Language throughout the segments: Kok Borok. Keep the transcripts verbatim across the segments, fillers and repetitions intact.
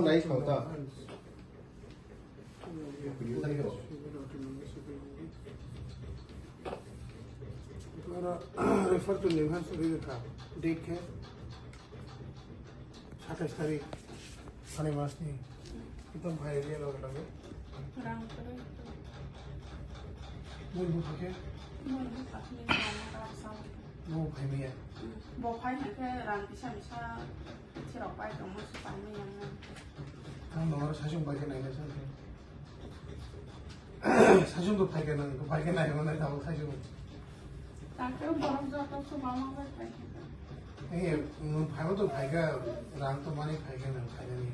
Nai sota. Oro refer to Nirhan Suri kha. Date khe satais tarik, sani masni. Ekdom bhai area loge loge. Rang kwrwi. Mui bupha khe? Mui bupha khe ni rang kwrwi sa. Bo phai maya. Bo phai hwnkhe rang kisa misa. Chirok pai tongma se paimani yang nang. Ang no oro saichung bai khe naina sa. Saichung to phai khe nang, phai khe nai mano tamo saichung. Takhe borok joto se mama bai phai khe. Ee, nwng phaibo to phai kha, rang to mani phai khe nang phainani.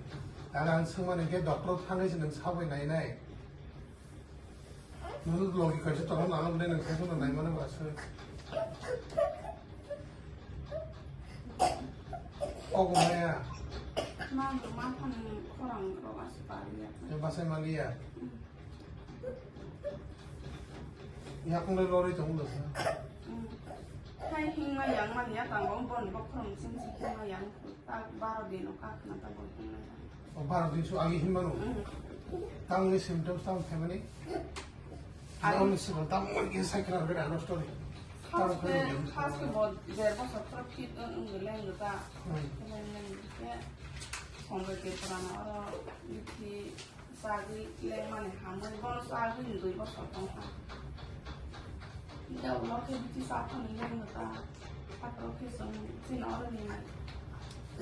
Aro ang swngmani khe doctor thangwi se nwng sabai nainai. Nunu logi kaisa tongo, nang bwle nang kaiso no naimano ba se. Ogo maya. Ma, ma phang khorang rok aswk pariya. Basai maliya. Yakung le lori tongo da se. Hai hingma yang mani ya tango bon bokhrom sing sing hingma yang. Tak baro din o kak na ta bo hingma yang. O baro din su agi himano. Tang ni symptoms tang family. Ai. Tang ni symptoms tang mo ki sakra bera no story. Khas ke, khas ke bo der bosor pura fit wng wng le nang ta. Nang nang ke songre ke pura na oro bithi. Chagwi lengmani hamwi, bono chagwi ni dui bosor tongkha. Hingke ulo khe bithi chaphang ni lengno ta, hakhe chwng chini oro ni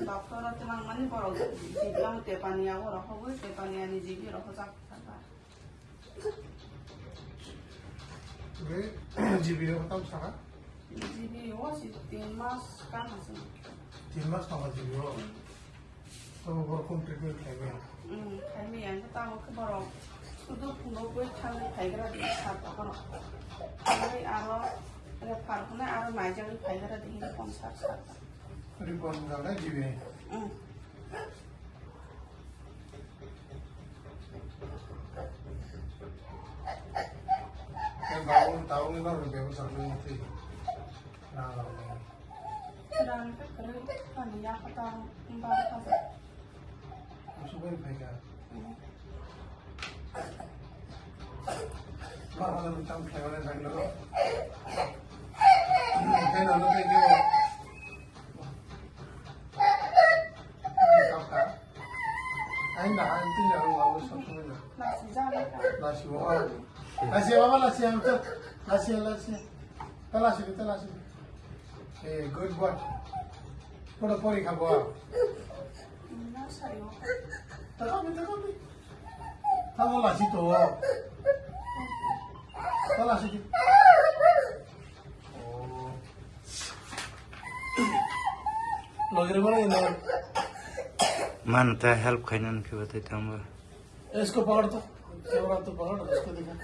doctor o twmangmani borok jibi tepani ya, oro hogwi tepani ya ni jibi rok hojak kha. Jibi rok tam saka? Jibi o si tin mas kan hasin. Tin mas tongkha jibi o. Tobo borok kung treatment khaimaya? Hmm, khaimaya. Hingke tabok khe borok sudu phunukgwi thangwi phaigra di sat bokhorok. Thangwi aro refer hwnwi aro naijagwi phaigra di hwnwi konsar sat. Report wngkha khe jibi? Hmm. Khe babung tabukni norokni bebak sakni mukti. Rang rokni. Rang khe kwrwi, ani yakho ta baro hajar. Asugwi phaikha. Baro hajar ni tam khlaimanai sakno. Khe nono thank you. Kapkha. Ain da, ain tin jaro wabo sob somoi na. Lasi jana ka. Lasi bo. Lasi baba, lasi ang ta. Lasi, lasi. Ta lasi, ta lasi. Eh, good boy. Pura pori kha bo. Nursery o. Ta kami, ta kami. Ta bo lasi to. Ta lasi. Oh. Logere bana ino. Man ta help khaina nang khiba tai tangba. इसको पकड़ तो, कैमरा तो पकड़, इसको दिखा।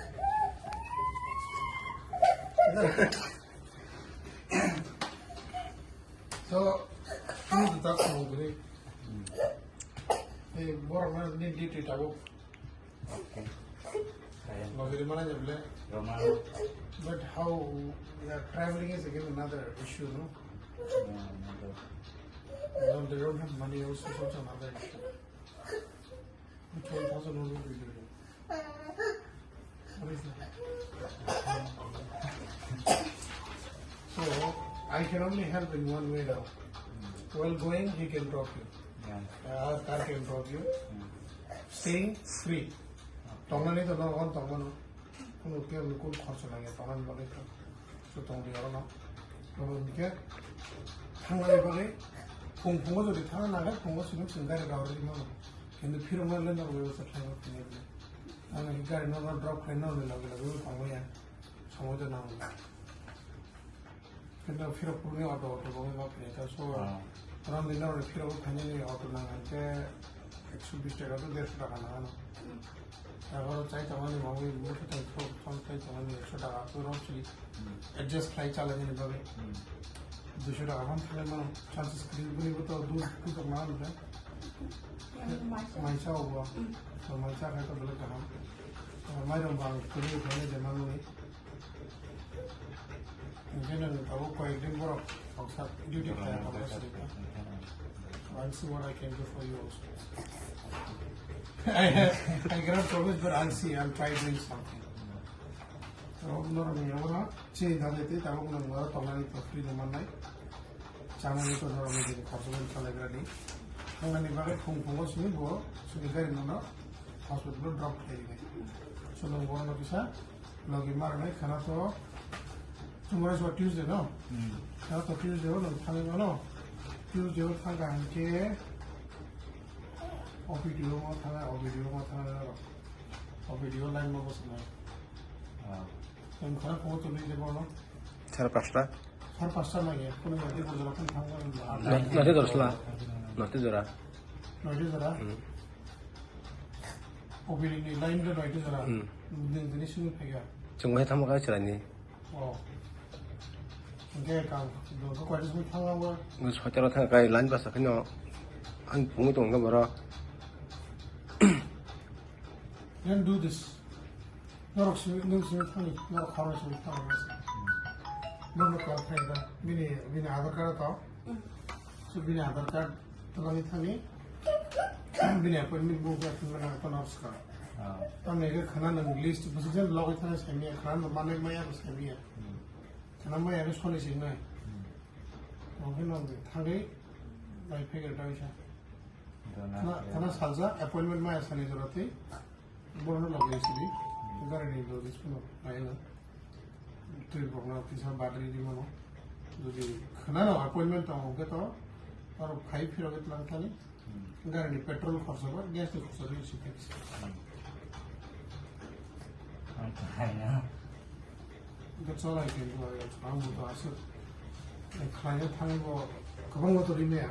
So, ini tetap mau beri. Eh, borok na ni di di tabuk. Okay. Logiri mana jable. Romano. But how, yeah, traveling is again another issue, no? Yeah, another. When they don't have money also, it's also another issue. Twelve thousand only will do. What is that? So, I can only help in one way now. While going, he can drop you. Yeah. Uh, our car can drop you. Staying free. Tongnani to no, on tongmano. Kuno khe kuno khorcha nangya, tongnani bagwi to. So tongdi orono. Abo hwnkhe thangnani bagwi phung phungo jodi thangna nangkhe phungo simi chwng gari rw rwdi mano. Kintu phiroknani le norok bebostha khlaiwi tongya bwle. Ang gari no drop khlai norokni loge loge tongmaya. Somoi to nango. Kintu phirok phuruni auto, auto rogwi ma phai ta so. Ah. Ram din aro phirok phainani auto nang hwnkhe ekso bish taka to derso taka nang ano. Aro chai tongmani bagwi muitu tong thok thok chai tongmani ekso taka to rok si. Hmm. Adjust khlai chalainani bagwi. Hmm. Duiso taka phano thangwi mano. Chances kwrwi bwrwi bo to dud kutok nang ano khe. Maisa. Maisa obo. Hmm. So maisa khe to belai kaham. Mairum bang kwrwi khlai je manwi. Hingke nwng tabuk koyekdin borok khoroksa duty khlai tongo sini. I'll see what I can do for you also. I have, I cannot promise, but I'll see, I'll try doing something. Tabuk norok ni oro chini dade tei tabuk norok oro tongnani to free no mannai. Chamani to norok ni khoroksa bai khalai gra di. Thangnani bagwi phung phungo simi bo simi gari nono hospital o drop khlai rinai. So norok oro no kisa logi marnai khana to tomorrow is what, Tuesday no? Khana to Tuesday o norok thangwi mano. Tuesday o thangkha hinkhe O P D o ma thangkha, O P D o ma thangkha norok. O P D o line ma bosonai. Tei khorang phungo tubui je bono. Sare pasta. Sare pasta nai, kono jati bujolo kan thang kan. Noite jora sla. Noite jora. Noite jora. Hmm. O P D ni line de noite jora. Hmm. Din dini simi phega. Chwng bai thamo kai chwraini. Oh. Hingke kam do ko kwadi simi thang bo. Nus hotel thang kai line basa khino. Ang phungo tong ga boro. Then do this. Norok simi, nwng simi thangni, norok khorok simi thangni. Norok kar thai da. Bini, bini Aadhaar card to. So bini Aadhaar card twlangwi thangni. Bini appointment book ya thangna nang to norok swkang. Tamni ke khana nwng list bwswk jen logwi thangna simi khana nwng manwi maya bo simi ya. Khana maya ke soni sini nai. Oke nwng thangwi bai phege da isa. Khana, khana saljak appointment maya sani jora tei. Borokno logi sidi, gari ni logi sunu, naina. Twi borokno kisa battery di mano. Jodi khwnano appointment tongo hwnkhe to, aro phai phirogwi twlang thani, gari ni petrol khorsa ba, gas ni khorsa ri si thai. Ang to hai na. Hwnkhe cholai khe bo, ang bo to aswk. Khlaina thangwi bo, kwbangma to ri maya.